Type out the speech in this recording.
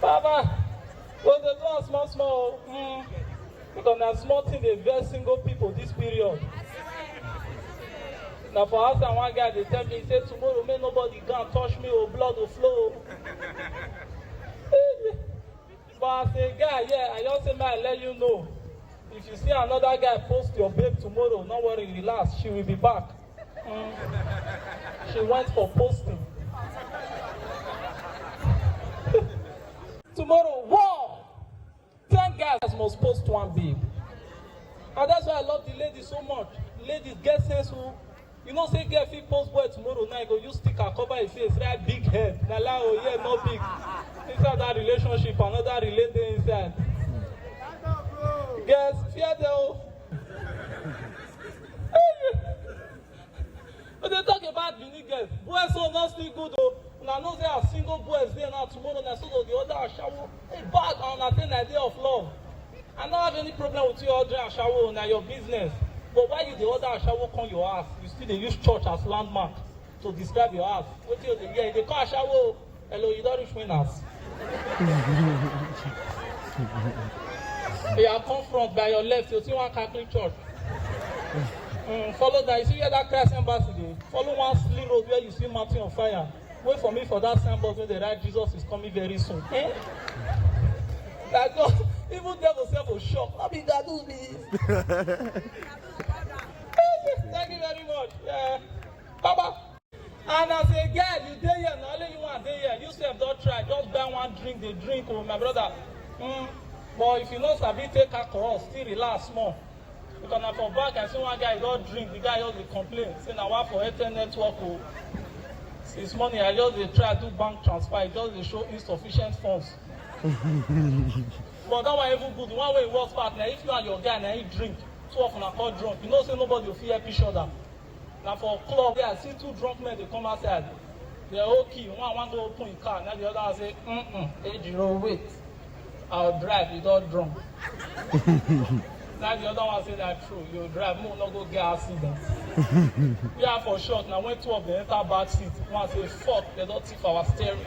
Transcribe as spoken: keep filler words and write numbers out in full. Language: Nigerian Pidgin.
Baba, we dey do am small small o. Mm. Because na small thing dey vex single people this period. Na for outside one guy dey tell me say tomorrow make nobody go and touch me o, blood go flow o. But as a guy, yeah, I just say make I let you know. If you see another guy post your babe tomorrow, no worry, relax, she will be back. Mm. She went for posting. Tomorrow, war! Ten guys must post one babe. And that's why I love the ladies so much. Ladies get sense o. You know say girl fit post boy tomorrow night, go use sticker cover his face, write big head. Na lie o, yeah, no big. Inside that relationship, another relay dey inside. Girls, fear them o. We dey talk about Benin girls. Boys own no still good o. Una know say as single boys dey now, tomorrow na so the other ashawo. Hey, bad, and una say na day of love. I no have any problem with you ordering ashawo, na your business. But why you dey order ashawo come your house? You still dey use church as landmark to describe your house. Wetin you dey hear? You dey call ashawo o. Hello, you don reach winners. You are come front by your left, you see one Catholic church. Mm, follow that. You see where that Christ embassy dey? Follow one slim road where you see mountain of fire. Wait for me for that signboard wey dey write Jesus is coming very soon. Eh? Like God, even devil sef go shock. No be God do this. Thank you very much. Yeah. Baba. And as a girl, you dey here, na only you one dey here. You sef don try, just buy one drink, dey drink o, my brother. Mm. But if you no sabi take alcohol, still relax small. Because na for back, I see one guy don drink, the guy just dey complain, say na wa for Airtel network o. Since morning, I just dey try do bank transfer, e just dey show insufficient funds. But that one even good, the one wey e worse pass na if you and your guy na him drink, two of una come drunk, you know say nobody go fit help each other. Na for club there, I see two drunk men dey come outside. They okay, one wan go open him car, na the other one say, "Mm-mm, Ejiro, wait. I'll drive, you don drunk." Na the other one say, "Na true, you drive, make we no go get accident." Yeah, for short, na when two of them enter back seat, one say, "Fuck, they don thief our steering."